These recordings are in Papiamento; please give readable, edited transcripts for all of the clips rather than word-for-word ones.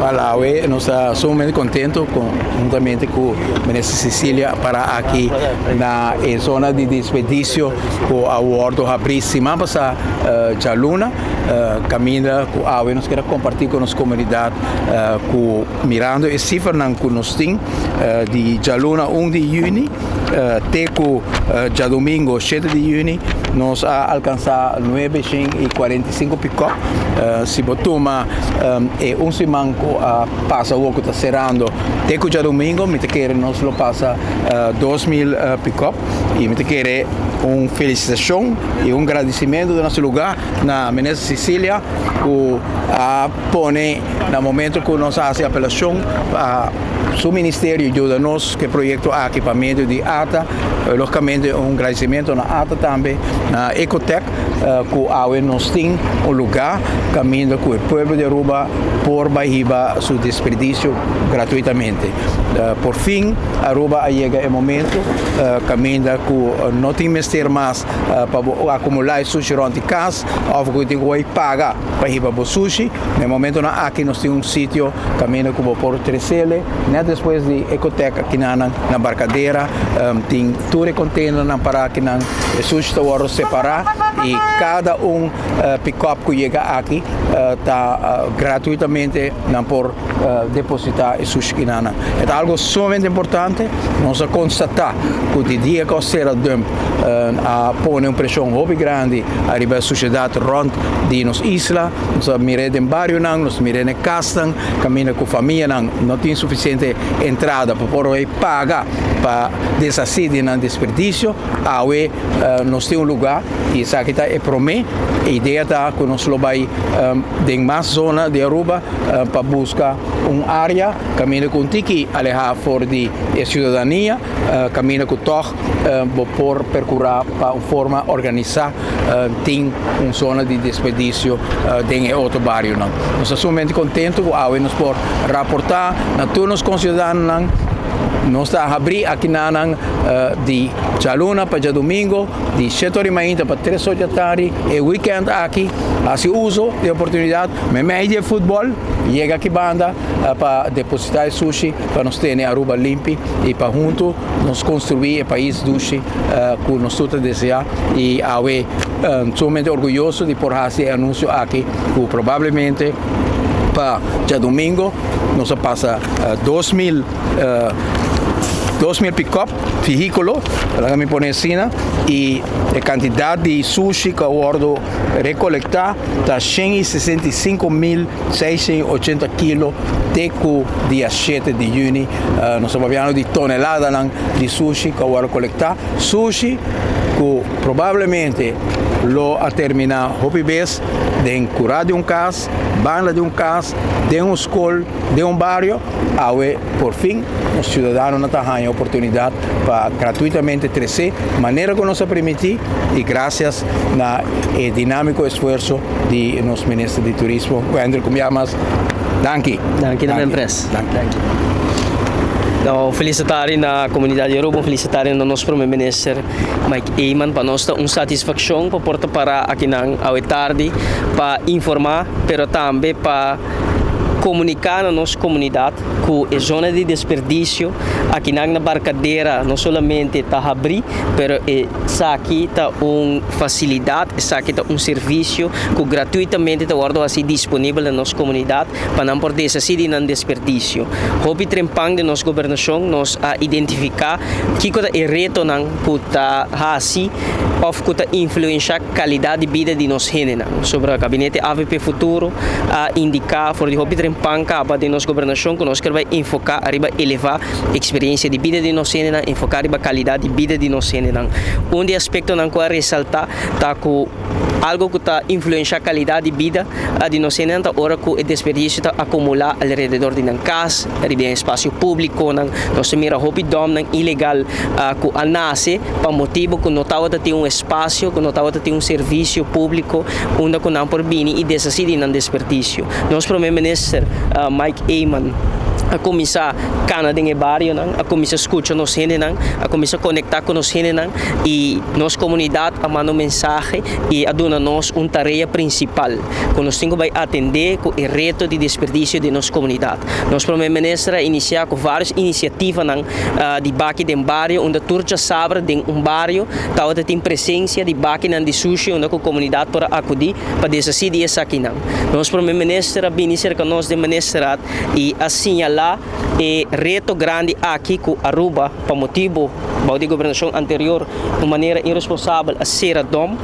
Wel awe nos ta sumamente contento con huntamente cu Minister Cecilia para aki na e zona di desperdicio cu a wordo habri siman pasa djaluna caminda cu awe nos kier a comparti cu nos comunidad cu mirando e cifranan cu nos tin di djaluna un di juni te cu djadomingo shete di juni nos a alcansa 945 pick-up. Si bo tuma e un siman cu a pasa awor cu ta cerando te cu djadomingo mi ta kere nos lo pasa 2000 pick-up y mi ta kere un felicitacion y un gradicimento di nos lugar na Minister Cecilia cu a pone na momento cu nos a haci apelacion pa su ministerio yuda nos cu e proyecto aki pa medio di ata. Logicamente un gradicimento na ata tambe na Ecotec cu awe nos tin un lugar caminda cu e pueblo di Aruba por bay hiba su desperdicio gratuitamente. Por fin Aruba a yega e momento caminda cu no tin mester mas pa bo acumula e sushi rond di cas of cu tin cu bay paga pa hiba bo sushi. Na e momentonan aki nos tin un sitio caminda cu bo por trecele net despues di Ecotec akinanan na Barcadera tin tur e containernan para akinan e sushi ta wordo separa y cada un pick-up cu yega aki ta gratuitamente nan por deposita e sushi kinanan. E ta algo sumamente importante, nos a constata cu di dia cu a cera dump a pone un presion hopi grandi ariba e sociedad rond di nos isla. Nos a mir'é den barionan, nos a mir'é na e kasnan, kaminda ku famianan no tin sufisiente entrada pa por bai paga pa deshasí di nan desperdisio. Awe nos tin un lugá i esaki ta e promé. E idea ta ku nos lo bai den mas zona di Aruba pa buska un área kaminda ku un tiki alehá for di e siudadania, kaminda ku tòg bo por perkurá pa un forma organisá. Tin un zona di desperdicio den e otro barionan. Nos ta sumamente contento cu awe nos por raporta na tur nos conciudadanonan. Nos ta habri akinanan di djaluna pa djadomingo di shete ora di mainta pa tres ora di atardi. E weekend aki haci uso di e oportunidad meimei di e futbol yega aki banda pa deposita e sushi pa nos tene Aruba limpi y pa hunto nos construi e pais dushi cu nos tur ta desea y awe sumamente orguyoso di por haci e anuncio aki cu probablemente pa djadomingo nos a pasa 2000 2000 pick-up vehiculo laga mi pone asina y e cantidad di sushi cu a wordo recolecta ta 165.680 kilo te cu dia 7 di juni. Nos ta papiando di toneladanan di sushi cu a wordo colecta. Sushi cu probablemente lo a termina hopi bes den cura di un cas, banda di un cas, den un scol, den un bario. Awe por fin nos ciudadanonan ta haña oportunidad pa gratuitamente trece manera cu nos a permiti y gracias na e dinamico esfuerzo di nos Minister di Turismo Wendel Cumiamas. Danki. Danki na Mempress. Danki. Nou, felicitari na comunidad di Aruba, felicitari na nos Prome Minister Mike Eman. Pa nos ta un satisfaccion pa por ta para akinan awe tardi pa informa, pero tambe pa comunica na nos comunidad cu e zona di desperdicio akinan na Barcadera no solamente ta habri, pero esaki ta un facilidad, esaki ta un servicio cu gratuitamente ta wordo haci disponibel na nos comunidad pa nan por deshaci di nan desperdicio. Hopi trempan den nos gobernacion nos a identifica kico ta e retonan cu ta haci of cu ta influencia calidad di bida di nos hendenan. Sobra Gabinete avp Futuro a indica for di hopi trempan caba den nos gobernacion cu nos kier bay enfoca ariba eleva experiencia di bida di nos hendenan, enfoca riba calidad di bida di nos hendenan. Un di e aspectonan cu a resalta ta cu algo cu ta influencia calidad di bida di nos hendenan ta ora cu e desperdicio ta acumula alrededor di nan cas, riba den espacio publiconan. Nos ta mira hopi domnan ilegal cu a nace pa motibo cu no tabata tin un espacio, cu no tabata tin un servicio publico unda cu nan por bini y deshaci di nan desperdicio. Nos Prome Minister Mike Eman. A kuminsá kana den e barionan, a kuminsá skucha nos hendenan, a kuminsá konektá ku nos hendenan i nos komunidat a manda un mensahe i a duna nos un tarea prinsipal ku nos tin ku bai atendé ku e reto di desperdisio den nos komunidat. Nos Prome Minister a inisiá ku vários inisiativanan di baki den bario unda tur djasabra den un bario tabata tin presensia di bakinan di sushi unda ku komunidat por a akudí pa deshasí di esakinan. Nos Prome Minister a bini serka nos den Ministerat i a siñalá e reto grandi aki ku Aruba pa motibu bou di gobernashon anterior un manera iresponsabel a sera dom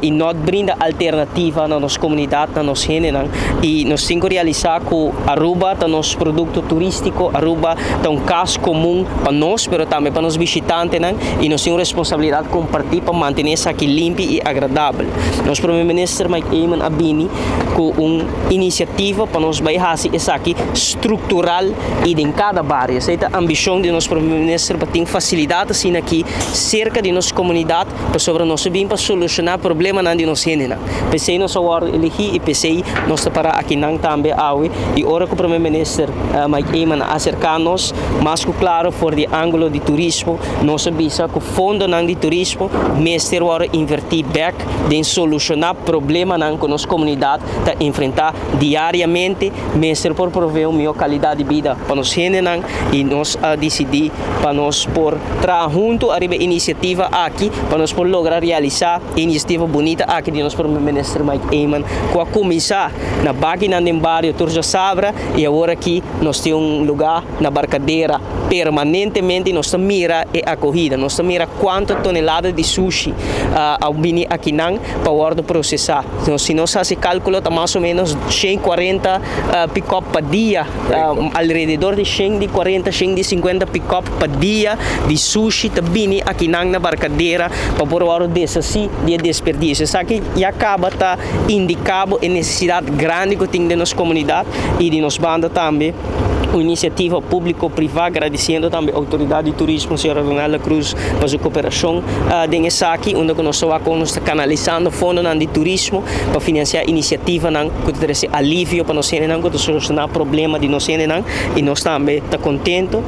i no a brinda alternativa na nos komunidat, na nos hendenan i nos tin ku realisá ku Aruba ta nos produkto turístiko, Aruba ta un kas komun pa nos pero tambe pa nos bishitantenan i nos tin un responsabilidat kompartí pa mantené esaki limpi i agradabel. Nos Prome Minister Mike Eman a bini ku un inisiativa pa nos bai hasi esaki struktural i den kada bario. Esei ta ambishon di nos Prome Minister pa tin fasilidat asina aki serka di nos komunidat pasobra nos a bin pa solushoná problemanan di nos hendenan. P'esei nos a wòrdu eligí i p'esei nos ta pará akinan tambe awe. I ora ku Prome Minister Mike Eman a aserká nos, mas ku klaro for di ángulo di turismo nos a bisa ku fondonan di turismo mester wòrdu invertí bèk den solushoná problemanan ku nos komunidat ta enfrentá diariamente, mester por proveé un mihó kalidat di bida pa nos hendenan i nos a disidí pa nos por traha huntu ariba e inisiativa aki pa nos por logra realisá e inisiativa bunita aki di nos Prome Minister Mike Eman ku a kuminsá na bakinan den bario tur djasabra i awor aki nos tin un lugá na Barcadera permanentemente nos ta mira e akohida, nos ta mira kuantu tonelada di sushi a bini akinan pa wòrdu prosesá. Si nos hasi kálkulo ta mas o ménos 140 pikòp pa dia, alrededor di 140, 150 pikòp pa dia di sushi ta bini akinan na Barcadera pa por wòrdu deshasí di e desperdisio. Esaki ya kaba ta indiká bo e nesesidat grandi ku tin den nos komunidat i di nos banda tambe. Un inisiativa públiko-privá, gradisiendo tambe Outoridat di Turismo, señora Ronelda Cruz, pa su koperashon den esaki, unda ku nos ta wak kon nos ta kanalisando fondonan di turismo pa finansiá inisiativanan ku ta trese alivio pa nos hendenan, ku ta solushoná problema di nos hendenan, i nos tambe ta kontento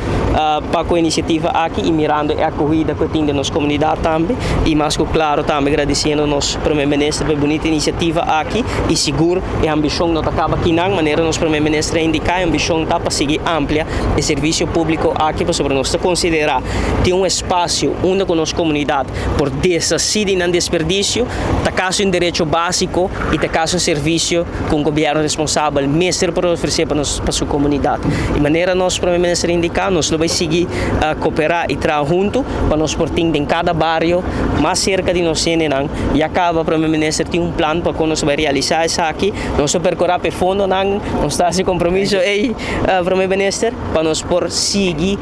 pa ku e inisiativa aki i mirando e akohida ku e tin den nos komunidat tambe, i mas ku klaro tambe gradisiendo nos Prome Minister pa e bunita inisiativa aki i sigur E ambishon no ta kaba kinan, manera nos Prome Minister a indiká, e ambishon ta pa sigui amplia e servisio públiko aki pasobra nos ta konsiderá tin un espasio unda ku nos komunidat por deshasí di nan desperdisio, ta kasi un derecho básiko i ta kasi un servisio ku un gobièrnu responsabel mester por ofresé pa nos pa su komunidat. I manera nos Prome Minister a indiká, nos lo bai sigui koperá i traha huntu pa nos por tin den kada bario mas serka di nos hendenan. Ya caba Prome Minister tin un plan pa con nos bay realisa esaki. Nos ta percura pa e fondonan, nos ta haci compromiso ey Prome Minister pa nos por sigui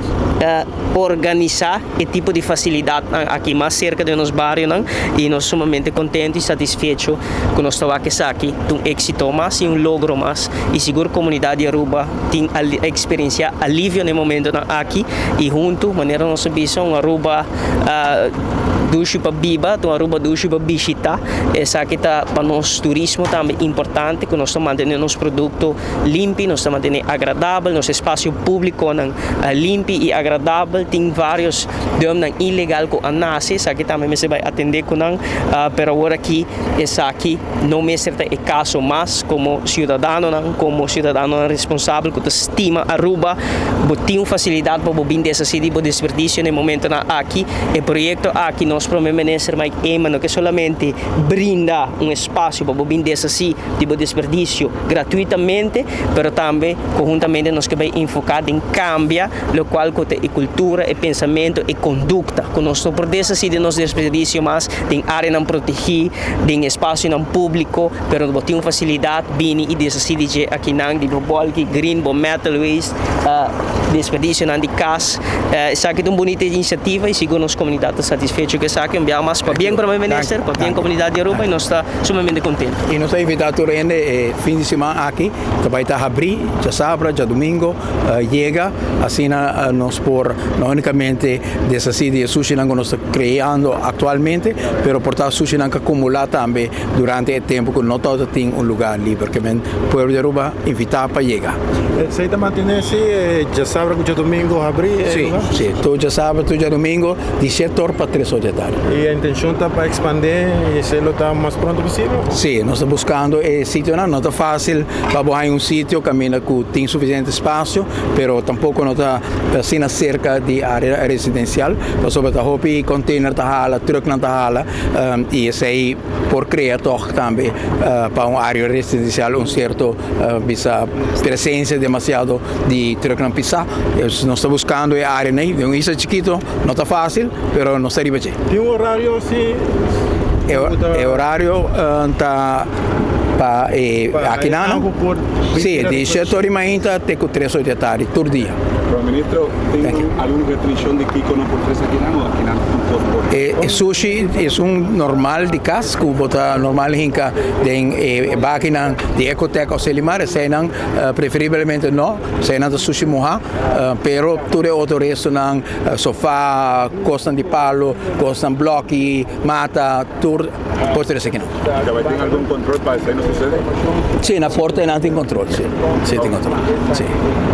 organisa e tipo di facilidadnan aki mas cerca den nos barionan y nos sumamente contento y satisfecho cu nos ta wak esaki ta un exito mas y un logro mas y sigur comunidad di Aruba tin a experiencia alivio na e momentonan aki y hunto manera nos a bisa un Aruba Dushi pa biba, ta un Aruba dushi pa bishita. Esaki ta pa nos turismo tambe importante ku nos ta mantene nos produkto limpi, nos ta mantene agradabel, nos espasio públikonan limpi i agradabel. Tin vários dùmnan ilegal ku a nase, esaki tambe mester bai atendé ku nan, pero awor aki esaki no mester ta e kaso mas. Komo siudadanonan, komo siudadanonan responsabel ku ta stima Aruba, bo tin un fasilidat pa bo bin deshasí di bo desperdisio na e momentonan aki. E proyekto aki nos Prome Minister Mike Eman no ke solamente brinda un espasio pa bo bin deshasí di bo desperdisio gratuitamente, pero tambe konhuntamente nos ke bai enfoká den kambia lokual ku ta e kultura, e pensamentu, e kondukta ku nos no por deshasí di nos desperdisio mas den áreanan protegí, den espasionan públiko, pero bo tin un fasilidat bini i deshasí di dje akinan di bo bòlki green, bo metal waste, desperdisionan di kas. Esaki ta un bunita inisiativa i sigur nos komunidat ta satisfecho ku esaki. esaki un biaha mas. Pabien, Prome Minister, pabien, comunidad di Aruba, y nos ta sumamente contento. Y nos ta invita tur hende fin di siman aki, ta bay ta habri, diasabra, diadomingo, yega, asina nos por no unicamente deshaci di e sushinan cu nos ta creando actualmente, pero por ta sushinan cu acumula tambe durante e tempo cu no tin un lugar liber. Kiermen pueblo di Aruba invita pa yega. Esey ta mantene si diasabra cu diadomingo habri? Si, tur diasabra, tur diadomingo, di 7 or pa 3 or di atardi. Y e intencion ta pa expande y esey lo ta mas pronto posibel? Si, nos ta buscando e sitio, no ta facil pa haya un sitio caminda cu tin suficiente espacio, pero tampoco no ta asina cerca di area residencial, pasobra ta hopi container ta hala, truck nan ta hala, y esey por crea toch tambe pa un area residencial un cierto bisa presencia demasiado di truck nan pisa. Nos ta buscando e area, ne? Di un isla chikito, no ta facil, pero nos ta riba. Tin un horario si? E horario ta pa aki no? Si, di 7 or di mainta te cu 3 or di atardi, tur dia. Prome Minister, tin algun restriccion di kico no por trece aki of aki nan tur por? E sushi e un normal di cas, cu bo ta normal hinca den bakinan di Ecotech of Selimar, eseynan preferiblemente no, eseynan ta sushi muha, pero tur e otro resto nan, sofa, cosnan di palo, cosnan bloki, mata, tur por trece aki nan. Tin algun control pa esey no sucede? Si, na porta nan tin control, si, si tin control, si.